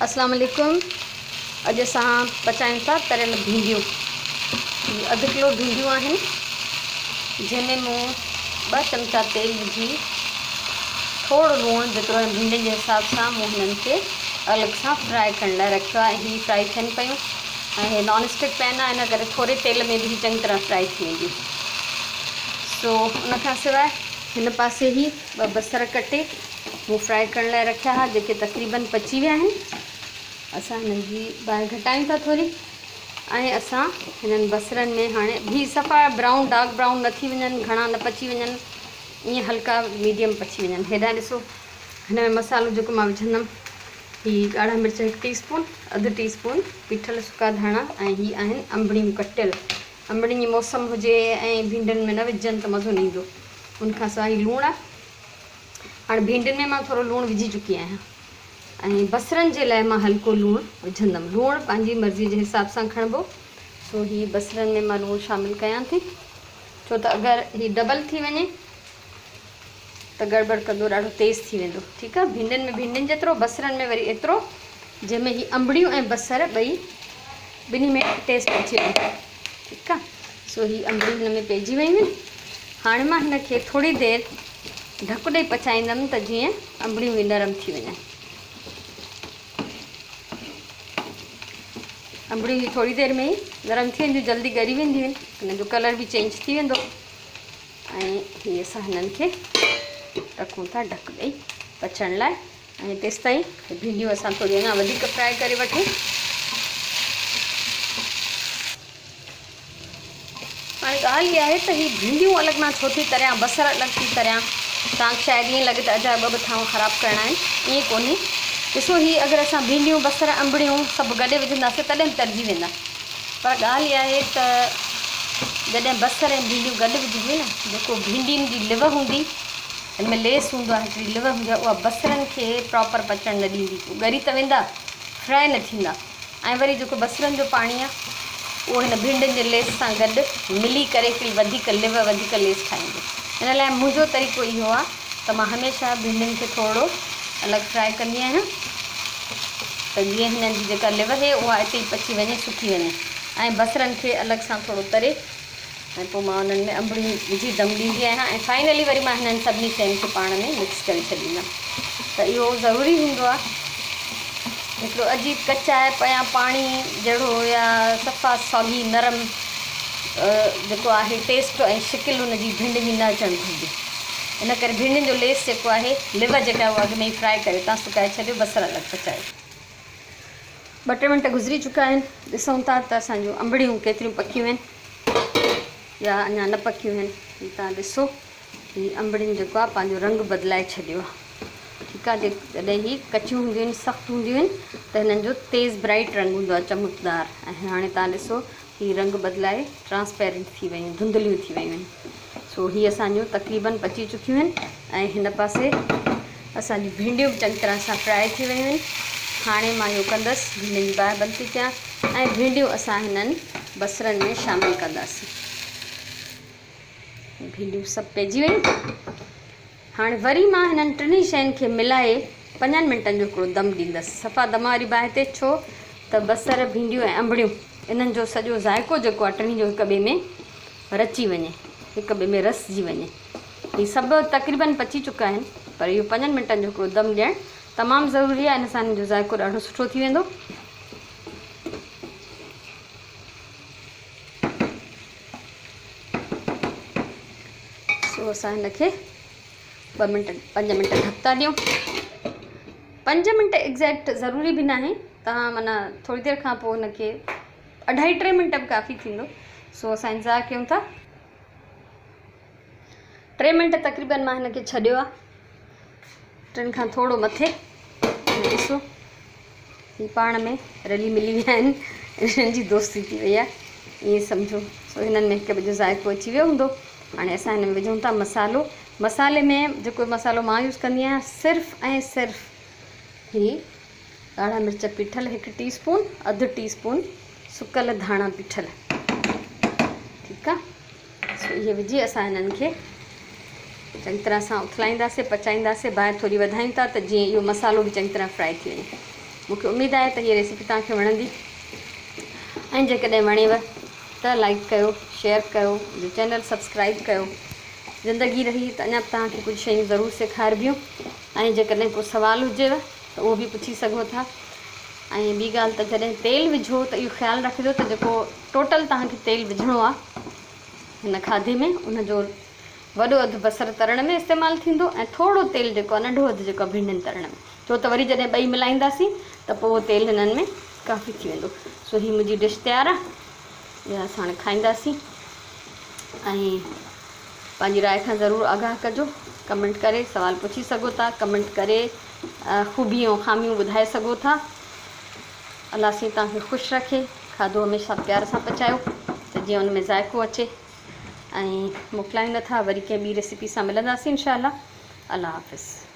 اسلام عليڪم اڄ اسان پچايون ٿا تريل ڀينڊيون. هي اڌ ڪلو ڀينڊيون آهن جنهن ۾ مون ٻه چمچا تيل وجهي ٿورو لوڻ جيترو ۽ ڀينڊين جي حساب سان مون هنن کي الڳ سان فرائي ڪرڻ لاء رکيو آهي ۽ هي فرائي ٿين پيون ۽ هي نان اسٽڪ پين آهي ان ڪري ٿوري تيل ۾ به هي چڱي طرح فرائي ٿي وينديون. سو ان کان سواء هن پاسي هي ٻه بصر ڪٽي مون فرائي ڪرڻ لاء رکيا ها جيڪي تقريبن پچي ويا آهن. اسان هنن جي باهه گهٽايون ٿا ٿوري ۽ اسان هنن بصرن ۾ هاڻي هي صفا برائون ڊارڪ برائون نه ٿي وڃن گهڻا نه پچي وڃن ائين هلڪا ميڊيم پچي وڃن. هيڏانهن ڏسو هن ۾ مصالحو جيڪو مان وجهندم هي ڳاڙها مرچ هڪ ٽي اسپون، اڌ ٽي اسپون پيٺل سڪا ڌاڻا ۽ هي آهن انبڙيون ڪٽيل. انبڙين جي موسم هجي ۽ ڀينڊين ۾ نه وجهجن ته مزو نه ايندو. ان کان سواء هي لوڻ آهي. هاڻي ڀينڊين ۾ مان ٿورو لوڻ وجهي چڪي آهيان ۽ بصرن جي لاء مان هلڪو لوڻ وجهندم. لوڻ پنهنجي مرضي جي حساب سان کڻبو. سو هي بصرن ۾ مان لوڻ شامل ڪيان ٿي ڇو ته اگر هي ڊبل ٿي وڃي ته گڙٻڙ ڪندو ڏاڍو تيز ٿي ويندو. ٺيڪ آهي ڀينڊين ۾ ڀينڊين جيترو بصرن ۾ وري ايترو جنهن ۾ هي انبڙيون ۽ بصر ٻئي ٻنهي ۾ ٽيسٽ اچي ويندو. ٺيڪ آهي سو هي انبڙيون هن ۾ پئجي ويون آهن. هاڻي مان هن کي ٿوري دير ڍڪ ڏئي پچائيندم ته جيئن انبڙيون به نرم ٿي وڃن. انبڙيون هي ٿوري دير ۾ ئي نرم ٿي وينديون جلدي ڳري وينديون آهن هن جو ڪلر به چينج ٿي ويندو. ۽ هي اسان هنن کي رکون ٿا ڍڪ ڏئي پچڻ لاء ۽ تيستائين ڀينڊيون اسان ٿوري اڃا وڌيڪ فرائي ڪري وٺون. هاڻي ڳالهه اها آهي ته هي ڀينڊيون الڳ مان ڇو ٿي تريان بصر الڳ ٿي تريان توهان کي شايد ائين لڳي ته اجايو ٻه ٻه ٿانو خراب ڪرڻا آهن ائين ڪونهي ڏسو هي اگر اسان ڀينڊيون بصر انبڙيون سڀ گڏي وجهنداسين تڏهن به ترجي ويندا پر ڳالهه اها آهي ته جڏهن بصر ۽ ڀينڊيون گڏ وجهبيون نه جيڪو ڀينڊين جي لو هوندي هن ۾ ليس هوندو آهي هڪڙي لو هوندي آهي اها بصرن کي پراپر پچڻ نه ڏيندي هو ڳري ته ويندا فرائي نه ٿيندا ۽ وري جيڪو بصرن جو پاڻي آهي اهو هن ڀينڊين جي ليس سان گڏ ملي ڪري هڪڙي وڌيڪ لو وڌيڪ ليس ٺاهيندو. ان لاء منهنجو طريقو اهو آهي ته مان هميشه ڀينڊين کي ٿورڙو الڳ فرائي ڪندي آهيان ته جيئن هنن جي جيڪا لو اهي اها اتي ئي پچي وڃي سڪي وڃي ۽ بصرن کي الڳ سان ٿورو تري ۽ پوء مان انهن ۾ انبڙيون وجهي دم ڏيندي آهيان ۽ فائنلي وري مان هنن سڀني شين کي پاڻ ۾ مڪس ڪري ڇڏيندم ته اهو ضروري هوندو آهي هڪڙو عجيب ڪچائپ يا پاڻي جهڙو يا صفا ساڳي نرم جيڪو آهي ٽيسٽ ۽ شڪل ان جي ڀينڊين جي نه اچڻ گهرجي ان ڪري ڀينڊين جو ليس جيڪو آهي لو جيڪا اها اڳ ۾ ئي فرائي ڪري تان سڪائي ڇڏيو بصر الڳ پچايو. ٻه ٽي منٽ گذري چڪا آهن ڏسون ٿا ته اسان جون انبڙيون ڪيتريون پڪيون آهن يا اڃا نه پڪيون آهن. هي توهان ڏسو هي انبڙين جيڪو آهي پنهنجو رنگ بدلائي ڇڏيو آهي. ٺيڪ آهي جڏهن هي ڪچيون هونديون آهن سخت هونديون آهن ته هنن جو تيز برائٽ رنگ هوندو آهي چمڪدار ۽ هاڻي توهان ڏسو هي رنگ بدلائي ٽرانسپيرنٽ ٿي ويون ڌنڌليون ٿي ويون آهن. سو هي اسان جون تقريبن پچي چڪيون آهن ۽ هن پاسي اسان جون ڀينڊيون به چڱي طرح سان فرائي ٿي ويون آهن. هاڻي مان اهو ڪندس ڀينڊين جي باهه بند ٿي ڪيان ۽ ڀينڊيون اسان هنن بصرن ۾ شامل ڪنداسين. ڀينڊيون سڀ پئجي ويون. هاڻي وري مان هنن ٽنهي شين کي ملائي پنجن منٽن جو هڪڙو دم ڏيندس. صفا دم واري باهه تي ڇو ته بصر، ڀينڊيون ۽ انبڙيون انهن جو سڄو ذائقو جيڪو آهي ٽنهي جو هڪ ٻئي ۾ رچي وڃي، هڪ ٻئي ۾ رسجي وڃي. هي سڀ تقريبن پچي چڪا آهن پر اهو پنجن منٽن جو هڪڙو دم ڏيڻ تمام ضروري آهي ان سان هنن جو ذائقو ڏاڍو سٺو ٿي ويندو. سو اسان هن کي ٻه منٽ پنج منٽ ڍڪ ٿا ڏيون. پنج منٽ ايگزيڪٽ ضروري به ناهي توهان معنيٰ ٿوري دير کان پوء هن کي اڍائي ٽي منٽ به ڪافي ٿيندو. سو اسان انتظار ڪيون ٿا. ٽي منٽ تقريبن مان هن کي ڇڏيو آهي ٽن کان ٿورو مٿي. ڏسو هي پاڻ ۾ رلي ملي ويا آهن هنن جي دوستي ٿي وئي آهي ائين سمجهو. سو هنن ۾ هڪ ٻئي جو ذائقو اچي ويو هوندو. هاڻي اسان هن ۾ وجهون ٿا مصالحو. مصالحي ۾ جيڪو مصالحو مان يوز ڪندي آهيان صرف ۽ صرف هي ڳاڙها مرچ پيٺل هڪ ٽي اسپون، اڌ ٽي اسپون سڪل ڌاڻا پيٺل. ٺيڪ آ. سو اهي وجهي اسان هنن کي چڱي طرح سان اٿلائينداسين پچائينداسين. باهه ٿوري وڌايون ٿا ته جيئن اهو مصالحو به چڱي طرح فرائي ٿي وڃي. مون کي اميد آهي ته هيء ريسيپي توهان کي وڻندي ۽ جيڪڏهن وڻيو ته لائيڪ ڪيو، شيئر ڪيو، منهنجو چينل سبسڪرائيب ڪيو. زندگي رهي ته اڃا به توهان کي ڪجهه شيون ضرور سيکاربيون ۽ جيڪڏهن ڪو سوال هجيو ته اهو به پڇي سگهو ٿا ۽ ٻي ڳالهه ته جڏهن تيل وجهو ته اهو خيال رکجو ته جيڪو ٽوٽل توهان کي تيل وجهڻو آهي هن کاڌي ۾ ان جو وڏو اڌ بصر ترڻ ۾ استعمال ٿيندو ۽ ٿورو تيل جيڪو آهي ننڍو اڌ جيڪو آهي ڀينڊين ترڻ ۾ ڇو ته وري جڏهن ٻئي ملائينداسين ته پوء اهو تيل هنن ۾ ڪافي ٿي ويندو سو هي منهنجي ڊش تيار آهي اها اسان هاڻي کائينداسين ۽ پنهنجي راء کان ضرور آگاهه ڪجو ڪمينٽ ڪري سوال پڇي سگهو ٿا ڪمينٽ ڪري خوبيون ۽ خاميون ٻڌائي سگهو ٿا الله سائين توهان کي خوش رکي کاڌو هميشه پيار سان پچايو ته جيئن ان ۾ ذائقو اچي ۽ موڪلايون نٿا وري ڪنهن ٻي ريسيپي سان ملنداسين انشاء الله الله حافظ.